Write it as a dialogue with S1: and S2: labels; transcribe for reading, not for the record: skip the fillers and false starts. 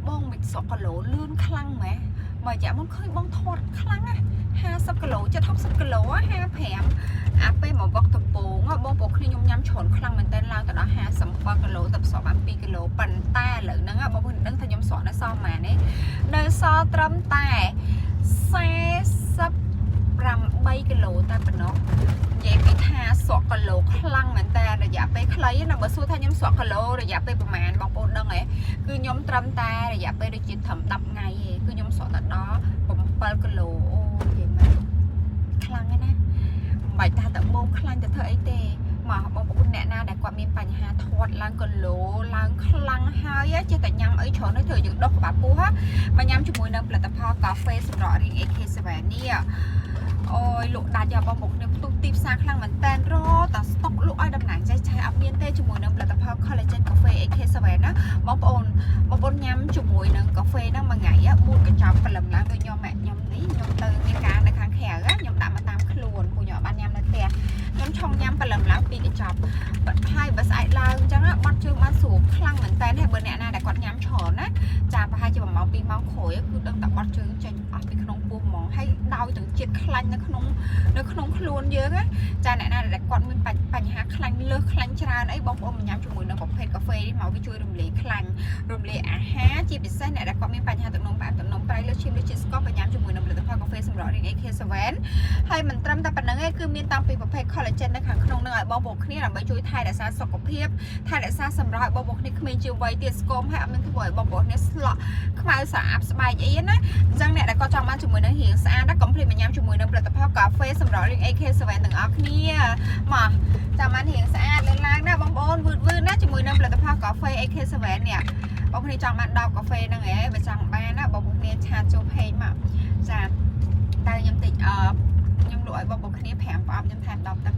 S1: បងមិនស្រកគីឡូលឿនខ្លាំងម៉េះមួយរយៈមុនឃើញបងធាត់ខ្លាំងណាស់50គីឡូចិត្ត60គីឡូ55អាពេលមកវឹកដំពងបងប្អូនគ្នាខ្ញុំញ៉ាំច្រើនខ្លាំងមែនតើឡើងទៅដល់57គីឡូទៅស្រកបាន2គីឡូប៉ុន្តែឥឡូវហ្នឹងបងប្អូនដឹងថាខ្ញុំស្រកនៅសល់ប៉ុន្មានទេនៅសល់ត្រឹមតែ48គីឡូតែប៉ុណ្ណោះនិយាយពីថាស្រកគីឡូខ្លាំងមែនតើរយៈពេលខ្លីណាបើសួរថាខ្ញុំស្រកគីឡូរយៈពេលប្រហែលបងប្អូនដឹងហ៎គឺខ្ញុំត្រឹមតែរយៈពេលដូចជាត្រឹម10ថ្ងៃទេគឺខ្ញុំស្រកទៅដល់7គីឡូអូនិយាយមែនខ្លាំងណាស់ណាមិនបាច់ថាទៅបូមខ្លាញ់ទៅធ្វើអីទេមកបងប្អូនអ្នកណាដែលគាត់មានបញ្ហាធាត់ឡើងគីឡូឡើងខ្លាំងហើយចេះតែញ៉ាំអីច្រើនទៅធ្វើយើងដុសក្បាលពោះមកញ៉ាំជាមួយនឹងផលិតផលកាហ្វេសម្រាប់រាង AK7 នេះអូយលក់ដាច់យកបងប្អូនគ្នាផ្ទុះទីផ្សារខ្លាំងមែនតើរតាស្តុកលក់ឲ្យតំណាងចែកចាយអត់មានទេជាមួយនឹងផលិតផល collagen កាហ្វេ AK7 ណាបងប្អូនបងប្អូនញ៉ាំជាមួយនឹងកាហ្វេហ្នឹងមួយថ្ងៃ4កញ្ចប់ព្រលឹមឡើងដូចខ្ញុំខ្ញុំនេះខ្ញុំទៅមានការនៅខាងក្រៅខ្ញុំដាក់មកតាមខ្លួនពួកខ្ញុំអត់បានញ៉ាំនៅផ្ទះខ្ញុំឆុងញ៉ាំព្រលឹមឡើង2កញ្ចប់ហើយបើស្អែកឡើងអញ្ចឹងបាត់ជើងបានស្រួលខ្លាំងមែនតើហើយបើអ្នកណាដែលគាត់ញ៉ាំច្រើនណាចាប្រហែលជា1ម៉ោង2ម៉ោងក្រោយគឺដឹងតែបត់ជើងចេញអស់ពីក្នុងពោះហ្មងហើយដោយទាំងជាតិខ្លាញ់នៅក្នុងខ្លួនយើងណាចាអ្នកណាដែលគាត់មានបញ្ហាខ្លាញ់លើសខ្លាញ់ច្រើនអីបងប្អូនមកញ៉ាំជាមួយនឹងប្រភេទកាហ្វេនេះមកវាជួយរំលាយខ្លាញ់រំលាយអាហារជាពិសេសអ្នកដែលគាត់មានបញ្ហាទឹកនោមផ្អែមទឹកនោមប្រៃលើសឈាមលើសជាតិស្ករក៏ញ៉ាំជាមួយនឹងផលិតផលកាហ្វេសម្រាប់រាង AK7 ហើយមិនត្រឹមតែប៉ុណ្្នឹងទេគឺមានតាំងពីប្រភេទ collagen នៅខាងក្នុងនឹងឲ្យបងប្អូនគ្នាដើម្បីជួយថែរក្សាសុខភាពថែរក្សាសម្រស់ឲ្យបងប្អូនគ្នាក្មេងជាងវ័យទៀតស្គមហើយអត់មានធ្វើឲ្យបងប្អូនគ្នាស្លក់ខ្មៅស្អាប់ស្បែកអីណាអញ្ចឹងអ្នកដែលគាត់ចង់បានជាមួយនឹងរាងស្អាតណាកុំភ្លេចមកញ៉ាំជាមួយនឹងផលិតផលកាហ្វេសម្រាប់រាង AK7 ទាំងអស់គ្នាមកចាំបានរាងស្អាតលើឡើងណាបងប្អូនវឺតវឺតណាជាមួយនឹងផលិតផលកាហ្វេ AK7 នេះបងប្អូនចង់បាន10កាហ្វេហ្នឹងឯងបើចង់បានណាបងប្អូនគ្នាchat ចូល page មកចាតែខ្ញុំតិចអឺខ្ញុំលក់ឲ្យបងប្អូនគ្នា5ប្រអប់ខ្ញុំថែម10ទឹក